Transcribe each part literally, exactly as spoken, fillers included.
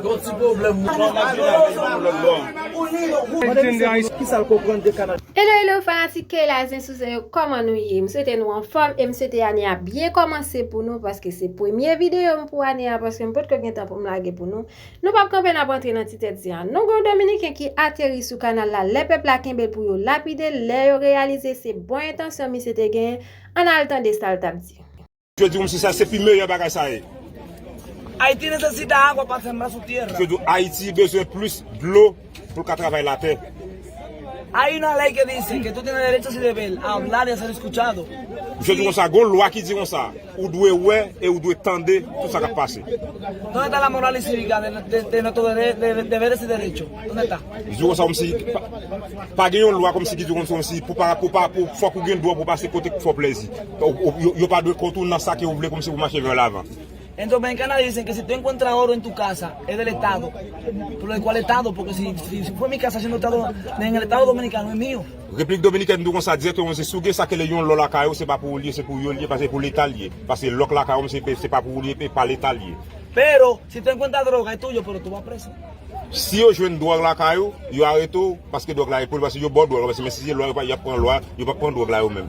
Yon ti pwoblèm. Hello, hello, fanatik Keyla Zen sou zen yo, kòman nou ye? M swete nou anfòm e m swete ane a byen kòmanse pou nou, paske se premye videyo m pou ane a, paske m potko gen tan pou m lage pou nou. Nou p ap kanpe, n ap rantre nan ti tèt zen an. Nou gen yon Dominiken ki ateri sou kanal la, lè pèp la kenbe l pou yo lapide l, lè yo reyalize se bon entansyon misye te genyen, ann al tande sa l t ap di. Misye di kòmsi sa se pi meyè bagay sa ye. Haití necesita agua para sembrar su tierra. Misye di Ayiti bezwen plis dlo pou l ka travay latè. Hay una ley que dice que tú tienes derecho si debes hablar y ser escuchado. Misye di konsa, gon lwa ki di konsa, ou dwe wè e ou dwe tande tout sa k ap pase. ¿Dónde está la moral y cívica de, de, de nuestros dere- de- deberes y derechos? ¿Dónde está? Di konsa kòmsi pa, pa gen yon lwa kòmsi ki di konsa kòmsi pou pa pou pa pou fòk ou gen dwa pou pase kote k fè w plezi. Ou- ou- Yo, yo pa dwe kont ou nan sa ke ou vle kòmsi pou mache vè lavan. En Dominicana dicen que si tú encuentras oro en tu casa, es del Estado. Pero ¿de cuál Estado? Porque si, si, si fue mi casa siendo Estado, en el Estado Dominicano es mío. Repiblik Dominikèn di konsa dirèkteman, se si w gen sa k rele yon lò lakay ou, se pa pou ou l ye, se pou yo l ye, paske se pou Leta l ye. Paske lòk lakay ou, se, se pa pou ou l ye, se pa Leta l ye. Pero si tú encuentras droga, es tuyo, pero tú vas preso. Si yo jwenn dwòg lakay ou, yo arete w, paske dwòg la e pou li, paske yo ba w dwòg la, paske men si se lwa, yo pa, y ap pran lwa, yo p ap pran dwòg la yo menm.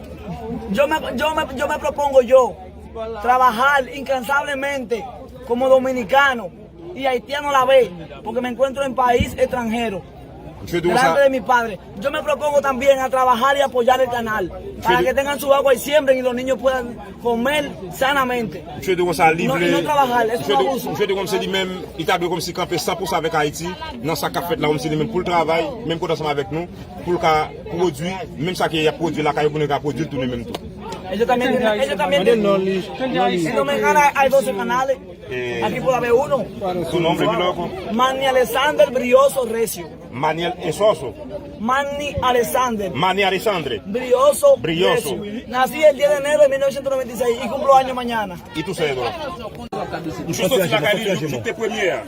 Yo me, yo me, yo me propongo yo trabajar incansablemente como dominicano y haitiano a la vez, porque me encuentro en país extranjero, delante de mi padre. Yo me propongo también a trabajar y apoyar el canal para que tengan su agua y siembren y los niños puedan comer sanamente. Misye di konsa li vle. No trabajar, es un abuso. Misye di kòmsi li menm, li ta dwe kòmsi kanpe san pou san avèk Ayiti, nan sa k ap fèt la, kòmsi li menm pou l travay, menm kote ansanm avèk nou, pou l ka pwodui, menm sa ke y ap pwodui lakay yo, pou nou ka pwodui l tounen menm tou. Ellos también tienen, ellos también tienen. En Dominicana hay doce canales. Aquí puede haber uno. Su nombre, mi loco. Manny Alexander Brioso Recio. Manny Esoso. Manny Alexander. Manny Alexander. Brioso. Brioso. Recio. Nací el diez de enero de mil novecientos noventa y seis y cumplo años mañana. Y tu cedo. Misye soti lakay li jou, jou te premye a.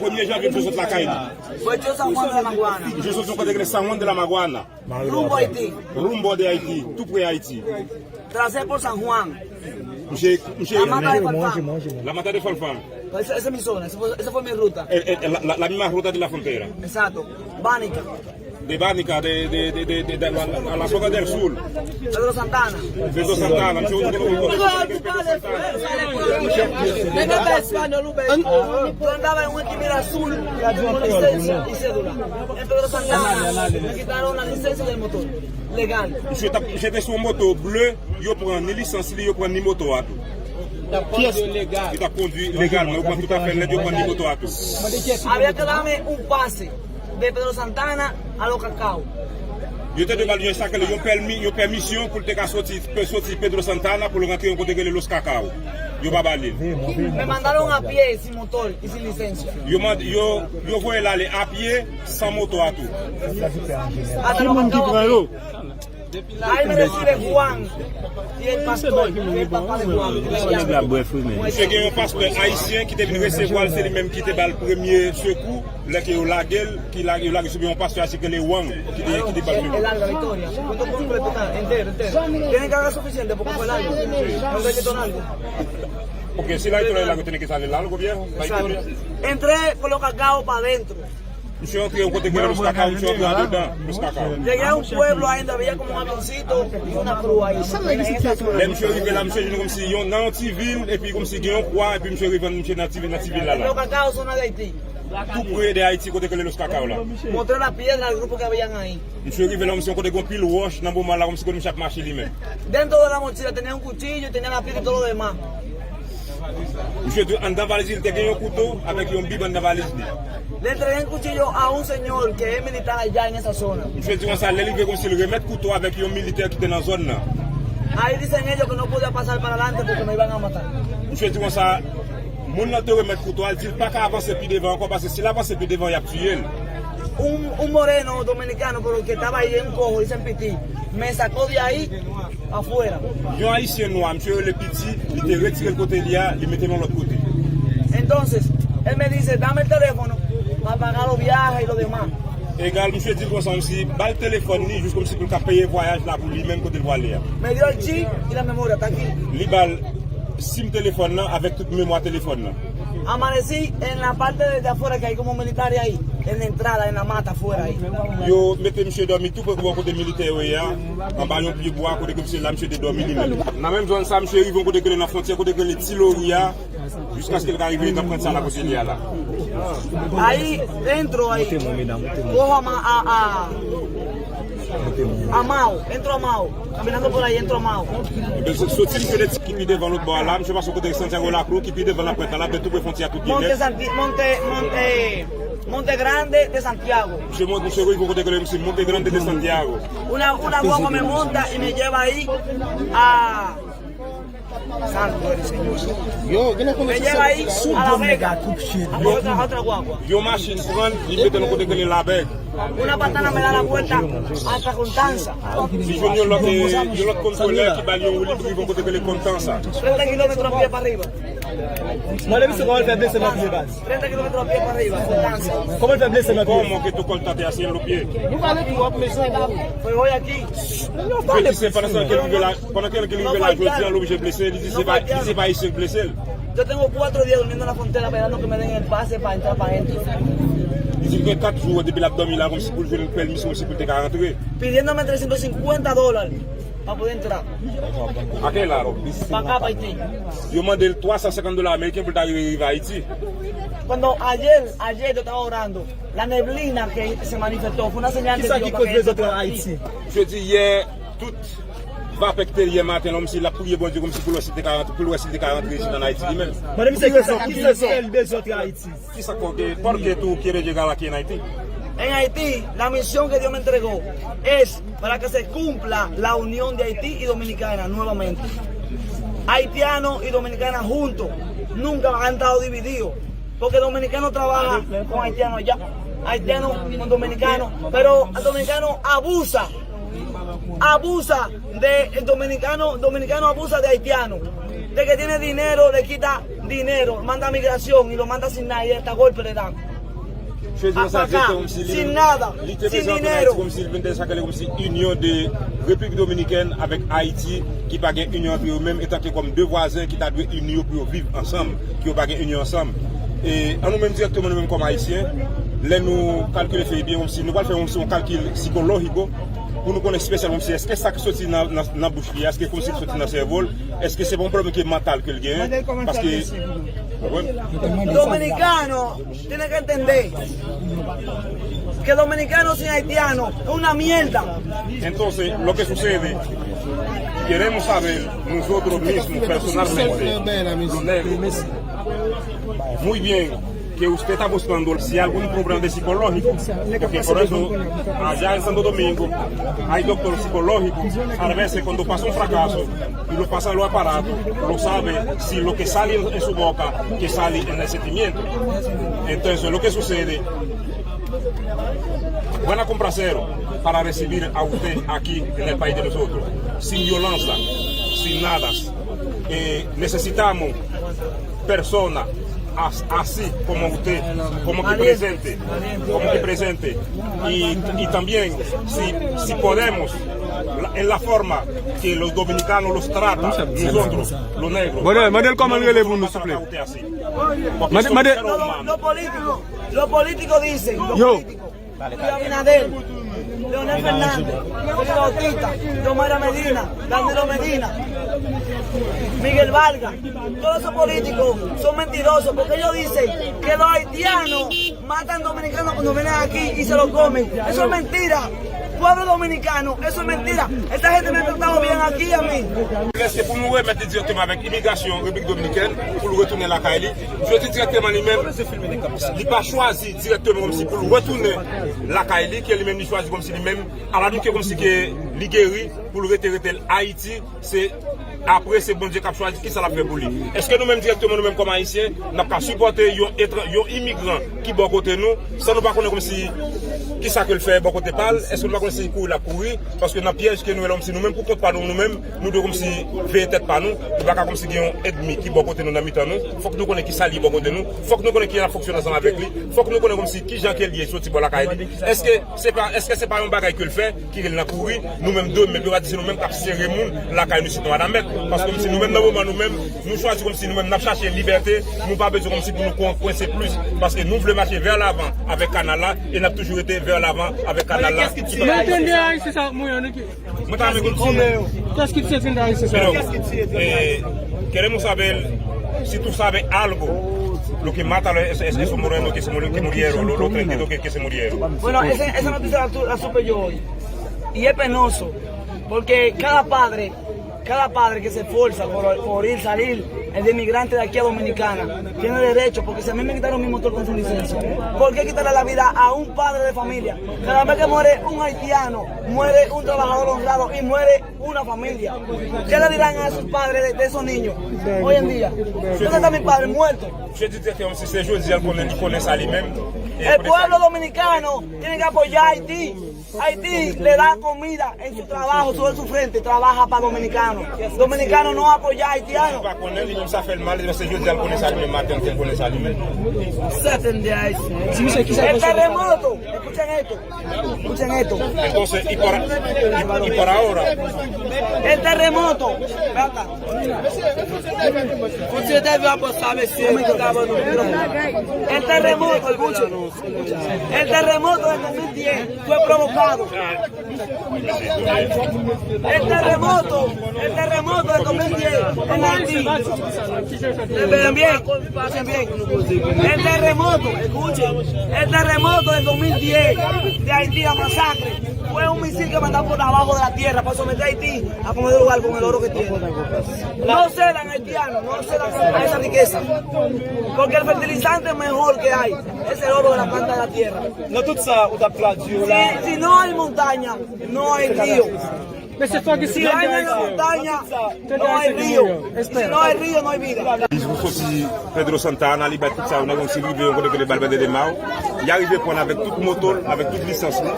Premye janvye, misye soti lakay li. Fue Dios San Juan de la Maguana. Misye soti yon kote ki rele San Juan de la Maguana. Rumbo a Haití. Rumbo de Haití, tou pre Ayiti. Tracé por San Juan. Misye, misye. La Mata de Farfán. La Mata de Farfán. Esa, esa es mi zona, esa fue, esa fue mi ruta. Eh, eh, la, la, la misma ruta de la frontera. Exacto. Bánica. De Bánica, de, de, de, de, de, de la, la, la zona del sur. Pedro Santana. Pedro Santana, misye. Yo andaba en un Equimil azul, con licencia y cédula. En Pedro Santana, me quitaron la licencia del motor. Legal. Misye t ap, misye te sou yon moto ble, yo pran ni lisans li, yo pran ni moto a tou. Li t ap kondui legalman, yo pran tout afè l nèt, yo pran ni moto a tou. Había que darme un pase de Pedro Santana a Los Cacao. Yo te dwe ba l yon sa k rele yon pèmi, yon pèmisyon pou l te ka soti, pe soti Pedro Santana pou l rantre yon kote k rele Los Cacao. Yo pa ba li l. Me mandaron a pie, sin motor y sin licencia. Yo mand-, yo, yo voye l ale a pye, san moto a tou. Hasta Los Cacao a pie. Ahí me recibe Juan y el pastor, y el papá de Juan. Misye gen yon pastè ayisyen ki te vin resevwa l, se li menm ki te ba l premye sekou, lè ke yo lage l, ki lage, yo lage sou yon pastè ayisyen ki rele Wang, ki te, ki te ba l premye. Es larga la historia. Cuento completo, entero, entero. Tiene que haber suficiente porque fue largo. No sé qué tan largo. Ok, si la historia es larga, tiene que salir largo, bien. La historia. Entré por Los Cacao pa adentro. Misye antre yon kote ki rele Los Cacao, misye antre andedan Los Cacao. Llegué a un pueblo ahí donde había como un avioncito y una cruz ahí. Lè misye rive la, misye jwenn kòmsi yon, nan yon ti vil, epi kòmsi gen yon kwa, epi misye rive misye nan ti vil, nan ti vil la la. Los Cacao, zona de Haití. Tou pre de Ayiti, kote ki rele Los Cacao la. Mostré la piedra al grupo que habían ahí. Misye rive la, kòmsi yon kote gen yon pil wòch nan moman la, kòmsi kote misye ap mache li menm. Dentro de la mochila tenía un cuchillo y tenía la piedra y todo lo demás. Misye di anndan valiz li, li te gen yon kouto avèk yon bib anndan valiz li. Le entregué el cuchillo a un señor que es militar allá en esa zona. Misye di konsa, lè li rive kòmsi l remèt kouto avèk yon militè ki te nan zòn nan. Ahí dicen ellos que no podía pasar para adelante porque me iban a matar. Misye di konsa, moun nan te remèt kouto a, l di l pa ka avanse pi devan ankò, paske si l avanse pi devan, y ap tiye l. Un, un moreno dominicano, pero que estaba ahí en un cojo, dicen Piti, me sacó de ahí afuera. Yon ayisyen nwa, misye rele Piti, li te retire l kote li a, li mete l yon lòt kote. Entonces, él me dice, dame el teléfono para pagar los viajes y lo demás. Egal, misye di l konsa, kòmsi ba l telefòn li, jis kòmsi pou l ka peye vwayaj la pou li menm kote l prale a. Me dio el chip y la memoria, está aquí. Li ba l sim telefòn nan avèk tout memwa telefòn nan. Amanecí en la parte de afuera que hay como militares ahí, en la entrada, en la mata afuera ahí. Yo mete misye dòmi tou pre bò kote militè yo ye a, anba yon pye bwa kote ke misye la misye te dòmi li menm. Nan menm zòn sa, misye rive yon kote ke nan fwontyè kote ke ti lori a, jiskaske l ka rive nan pwent sa la kote li a la. Ahí dentro, ahí. Cojo a, ma- a, a, a Mao, entro a Mao. Caminando por ahí, entro a Mao. Ebyen, se soti misye de ki pi devan lòt bò a la, misye pase kote Santiago Lacruz, ki pi devan la pwent la, la, tou pre fwontyè a tout Monte genèt. Santi- Monte, Monte, Monte Grande de Santiago. Misye mont, misye rive kote ke li, misye Monte Grande de Santiago. Una, una guagua me monta y me lleva ahí a Santo eres Señor. Yo, gen lè konnen se sou Dom Mega koup cheri. Otra, otra guagua. Yon machin pran, li mete l kote ke li La Vega. Una patana me da la vuelta hasta Constanza. Li jwenn yon lòt, eh, yon lòt kontwolè ki ba l yon woulib rive kote ke li Constanza. Treinta kilómetros a pie para arriba. Mande misye kòman l fè blese nan pye baz. Treinta kilómetros a pie para arriba, Constanza. Kòman l fè blese nan pye? Kòman ke tou kòl tate a se lo pye? Nou pale tou wap mesye. Pues hoy aquí. Yo pale plis. Pandan ke l rive la, pandan ke l rive la jodi a, l oblije blese, li di se pa, li di se pa ayisyen k blese l. Yo tengo cuatro días durmiendo en la frontera esperando que me den el pase para entrar para adentro. Li di l gen kat jou depi l ap dòmi la kòmsi pou l jwenn pèmis kòmsi pou l te ka rantre. Pidiéndome trescientos cincuenta dólares para poder entrar. Para acá, para Haití. Yo mande l twa san senkant dola ameriken pou l ta rive, rive Ayiti. Cuando ayer, ayer yo estaba orando, la neblina que se manifestó fue una señal de Dios para que ellos se puedan ir. Kisa ki koz dezòd la Ayiti? Jodi yè, tout vapè ki te yè maten la, kòmsi l ap priye Bondye kòmsi pou l wè si l te ka rantre, pou l wè si l te ka rantre isit ann Ayiti li menm. Mande misye ki rezon, ki rezon ki fè l dezòde Ayiti. Kisa, por qué, por qué tú quieres llegar aquí en Haití? En Haití, la misión que Dios me entregó es para que se cumpla la unión de Haití y Dominicana nuevamente. Haitianos y dominicanas juntos, nunca han estado divididos. Porque dominicano trabaja con haitiano ya, haitiano con dominicano, pero el dominicano abusa, abusa de el dominicano, dominicano abusa de haitiano, de que tiene dinero, le quita dinero, manda migración y lo manda sin nada y hasta golpe le dan. Jodi a sa, pa ka, direktè, kòmsi li, sin nada, li te prezante Ayiti kòmsi li vin de sa k rele kòmsi inyon de Repiblik Dominikèn avèk Ayiti, ki pa gen inyon antre yo menm, etanke kòm de vwazen ki ta dwe ini yo pou yo viv ansanm, ki yo pa gen inyon ansanm. E an nou menm dirèkteman, nou menm kòm Ayisyen, lè nou kalkile fè byen, kòmsi nou pral fè yon, yon kalkil psikolojiko pou nou konnen espesyalman kòmsi èske sa k soti nan, nan, nan bouch li a, èske kòmsi l soti nan sèvo l, èske se pa yon pwoblèm ki mantal ke l genyen? Paske, wi. Dominikano tiene que entender que dominicano sin haitiano es una mierda. Entonces, lo que sucede, queremos saber nosotros mismos personalmente, los negros, muy bien, que usted está buscando si hay algún problema de psicológico, porque por eso allá en Santo Domingo hay doctores psicológicos, a veces cuando pasa un fracaso, y lo pasa a los aparatos, lo sabe si lo que sale en su boca, que sale en el sentimiento. Entonces, lo que sucede, van a comprar cero para recibir a usted aquí en el país de nosotros, sin violencia, sin nada. Eh, necesitamos personas as- así como usted, como que presente, como que presente. Y, y también, si, si podemos, la- en la forma que los dominicanos los tratan, nosotros, los negros, mande, mande l kòman l rele pou nou, souple. Mande, mande. Los políticos, los políticos dicen, los políticos, Luis Abinader, Leonel Fernández, Félix Bautista, Xiomara Medina, Danilo Medina, Miguel Vargas, todos esos políticos son mentirosos porque ellos dicen que los haitianos matan dominicanos cuando vienen aquí y se los comen. Eso es mentira. Pueblo dominicano, eso es mentira. Esta gente me ha tratado bien aquí a mí. Èske pou nou remèt li dirèkteman avèk imigrasyon Repiblik Dominikèn, pou l retounen lakay li, jodi dirèkteman li menm, li pa chwazi dirèkteman kòmsi pou l retounen lakay li, ke li menm li chwazi kòmsi li menm, aladike kòmsi ke li geri, pou l rete, rete l Ayiti, se apre se Bondye k ap chwazi kisa l ap fè pou li. Èske nou menm dirèkteman, nou menm kòm Ayisyen, n ap ka sipòte yon etran- yon imigran ki bò kote nou, san nou pa konnen kòmsi kisa ke l fè bò kote pa l, èske nou pa konnen si kouri l ap kouri, paske nan pyèj ke nou ye la, kòmsi nou menm pou kont pa nou, nou menm, nou dwe kòmsi veye tèt pa nou, nou pa ka kòmsi gen yon ènmi ki bò kote nou nan mitan nou, fòk nou konnen kisa l ye bò kote nou, fòk nou konnen kijan n ap fonksyone ansanm avèk li, fòk nou konnen kòmsi kijan ke l ye soti bò lakay li, èske se pa, èske se pa yon bagay ke l fè, ki rele nan kouri, nou menm demen, yo ka di se nou menm k ap sere moun lakay nou, sitou Wanament. Paske kòmsi nou menm nan moman nou menm, nou chwazi kòmsi nou menm n ap chache libète, nou pa bezwen kòmsi pou nou kon-, kwense plis. Paske nou vle mache vè lavan avèk kanal la, e n ap toujou rete vè lavan avèk kanal la. Mwen tande Ayisyen sa ap mouri an ekip. Mwen ta renmen konn si Qu'est-ce qui te fait venir ici ce soir? Pero, eh, queremos saber si tú sabes algo, lo que mata a los, es-, es-, esos morenos que se muri-, que murieron, lo, lo treinta y dos que, que se murieron. Bueno, esa, esa noticia la, su- la supe yo hoy. Y es penoso, porque cada padre, cada padre que se esfuerza por, por ir, salir de migrante de aquí a Dominicana, tiene derecho, porque si a mí me quitaron mi motor con su licencia, ¿por qué quitarle la vida a un padre de familia? Cada vez que muere un haitiano, muere un trabajador honrado y muere una familia. ¿Qué le dirán a esos padres de, de esos niños hoy en día? ¿Dónde está mi padre muerto? Misye di direktè kòmsi se jodi a l konnen, li konnen sa li menm. E el pueblo dominicano tiene que apoyar a Haití. Haití le da comida en su trabajo, sobre su frente, trabaja para dominicano. Dominicano no apoya a haitiano. Li pa konnen, li menm sa fè l mal, se jodi a l konnen sa li menm, maten ke l konnen sa li menm. Certainly, I see. El terremoto, escuchen esto. Escuchen esto. Entonces, y por, y, y por ahora. El terremoto. Ven acá. Usted debe apostar, mesye, ki ta ban nou pran. El terremoto, escuchen. El terremoto del dos mil diez fue provocado. El terremoto, el terremoto del dos mil diez en Haití. Esperen bien, escuchen bien. El terremoto, escuchen. El terremoto del dos mil diez de Haití, la masacre, fue un misil que mandaron por abajo de la tierra para someter a Haití a comer el lugar con el oro que tiene. No cedan haitianos, no cedan a esa riqueza. Porque el fertilizante mejor que hay es el oro de la planta de la tierra. Nan tout sa, ou t ap tradui yo la. Si, si no hay montaña, no hay río. Mesye Fòk, si la gen nan montanya, no hay río. Y si no hay río, no hay vida. Li soti Pedro Santa Ana, li bat tout sa yo nan gang, si l rive yon kote ke le Balbè de Demao, y arive pran l avèk tout moto l, avèk tout lisans li.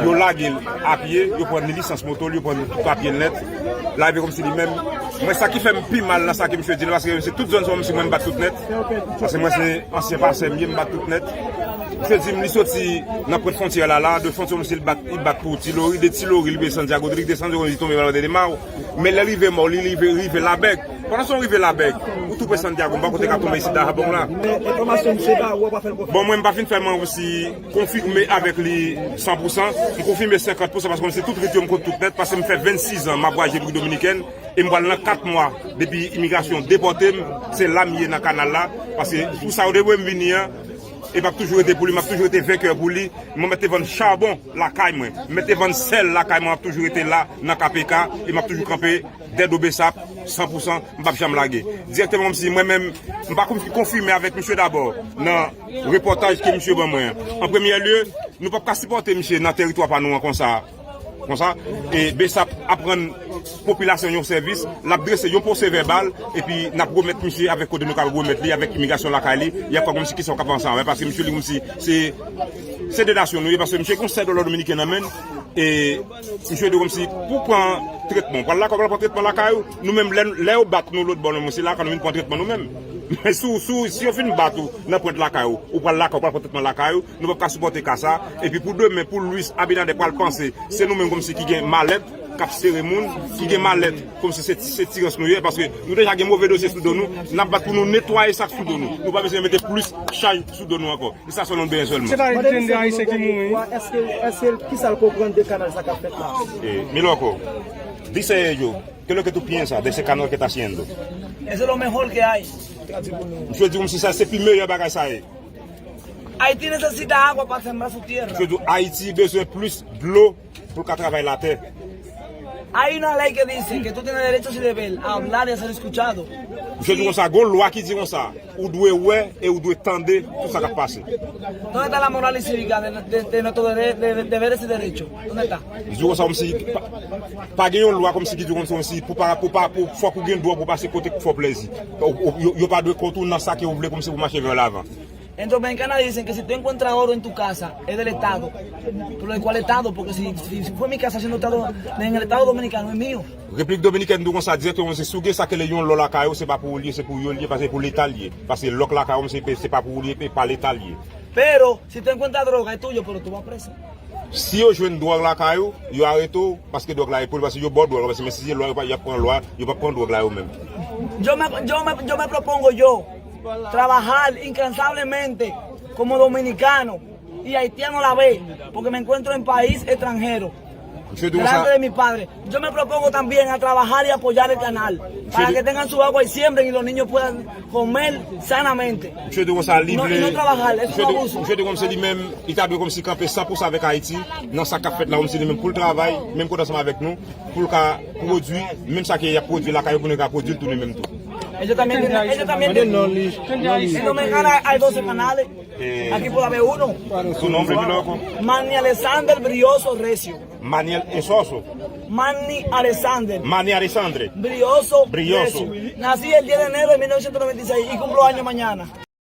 Yo lage l a pye, yo pran ni lisans moto l, yo pran tout papye l nèt. L arive kòmsi li menm. Mwen, sa ki fè m pi mal nan sa ke misye di la, paske se tout zòn sa yo, misye mwen m bat tout nèt. Paske mwen se ansyen pasè m ye, m bat tout nèt. Misye di m li soti nan pwent fwontyè la, la, de fwontyè misye li bat, li bat pou Ti Lori, de Ti Lori li rive Santiago, de li rive Santiago li tonbe Balbè de Demao. Men lè l rive Mò, li rive, rive Labèg. Pandan se w rive Labèg, ou tou pre Santiago, m pa kote ka tonbe isit Dahabong la. Men enfòmasyon misye ba ou, ou pa fè l konfyans. Bon, mwen m pa fin fè mwen osi konfime avèk li san pou san, m konfime senkant pou san paske mwen se tout rit yo m konn tout nèt, paske m fè vennsizan m ap vwayaje Repiblik Dominikèn. E m pral nan kat mwa depi imigrasyon depòte m, se la m ye nan kanal la, paske pou sa yo depi m vini an, e m ap toujou rete pou li, m ap toujou rete venkè pou li. Mwen mèt te vann chabon lakay mwen, m mèt te vann sèl lakay mwen, m ap toujou rete la nan K P K, e m ap toujou kanpe dèdo Besap, san pou san, m p ap janm lage. Dirèkteman kòmsi mwen menm, m pa konfime avèk misye dabò nan repòtaj ke misye ban mwen an. An premyè lye, nou p ap ka sipòte misye nan tèritwa pa nou an konsa. Konsa, e Besap ap rann popilasyon yon sèvis, l ap drese yon pwosè vèbal, epi n ap remèt misye avèk kote nou ka remèt li, avèk imigrasyon lakay li, y ap fè kòmsi kisa w k ap fè ansanm avè l, paske misye li kòmsi se, se de nasyon nou ye, paske misye gen yon sèl dòlò dominiken nan men l, e misye di kòmsi pou pran tretman, w pral lakay, w pral pran tretman lakay ou, nou menm lè, lè yo bat nou lòt bò nan mwen, se lakay nou vin pran tretman nou menm. Men si w, si w, si yo fin bat ou nan pwent lakay ou, ou pral lakay, ou pral pran tretman lakay ou, nou p ap ka sipòte ka sa. Epi pou demen, pou Luis Abinader pral panse, se nou menm kòmsi ki gen malèt, k ap sere moun, ki gen malèt, kòmsi se, se ti rans nou ye, paske nou deja gen move dosye sou do nou, n ap bat pou nou netwaye sa k sou do nou. Nou pa bezwen mete plis chaj sou do nou ankò. E sa se yon benyen sèlman. Se pa yon dizenn de Ayisyen ki mouri. Èske, èske, kisa l konprann de kanal sa k ap fèt la? Eh, Miloko, dice ello, ¿qué es lo que tú piensas de ese canal que está haciendo? Eso es lo mejor que hay. Misye di kòmsi sa se pi meyè bagay sa ye. Haití necesita agua para sembrar su tierra. Misye di Ayiti bezwen plis dlo pou l ka travay latè. Hay una ley que dice que tú tienes derecho y deber a hablar y a ser escuchado. Misye di konsa, gon lwa ki di konsa, ou dwe wè e ou dwe tande tout sa k ap pase. ¿Dónde está la moral y cívica de, de, de nuestros dere- de- de- deberes y derechos? ¿Dónde está? Li di konsa kòmsi pa, pa gen yon lwa kòmsi ki di konsa kòmsi pou pa, pou pa, pou fòk ou gen dwa pou pase kote k fè w plezi. Ou- ou- Yo, yo pa dwe kont ou nan sa ke ou vle kòmsi pou mache vè lavan. En Dominicana dicen que si tú encuentras oro en tu casa, es del Estado. Pero ¿de cuál Estado? Porque si, si, si fue mi casa siendo Estado, en el Estado Dominicano es mío. Repiblik Dominikèn di w konsa dirèktèman, se si w gen sa k rele yon lò lakay ou, se pa pou ou l ye, se pou yo l ye, paske pou Leta l ye. Paske lò k lakay ou, se, se pa pou ou l ye, e pa Leta l ye. Pero si tú encuentras droga, es tuyo, pero tú vas preso. Si yo jwenn dwòg lakay ou, yo arete w, paske dwòg la e pou li, paske yo ba w dwòg la, paske men si se lwa, yo pa, y ap pran lwa, yo p ap pran dwòg la yo menm. Yo me, yo me, yo me propongo yo trabajar incansablemente como dominicano y haitiano a la vez, porque me encuentro en país extranjero, delante de mi padre. Yo me propongo también a trabajar y apoyar el canal para que tengan su agua y siembren y los niños puedan comer sanamente. Misye di konsa li vle. Misye di konsa li menm, li ta dwe kòmsi kanpe san pou san avèk Ayiti nan sa k ap fèt la, kòmsi li menm pou l travay menm kote ansanm avèk nou, pou l ka pwodui menm sa ke y ap pwodui lakay yo, pou nou ka pwodui l tou nou menm tou. Ellos también tienen, ellos también tienen. En Dominicana hay doce canales. Aquí puede haber uno. Su nombre, mi loco. Manny Alexander Brioso Recio. Manny Esoso. Manny Alexander. Manny Alexander. Brioso. Brioso. Recio. Nací el diez de enero de mil novecientos noventa y seis y cumplo años mañana.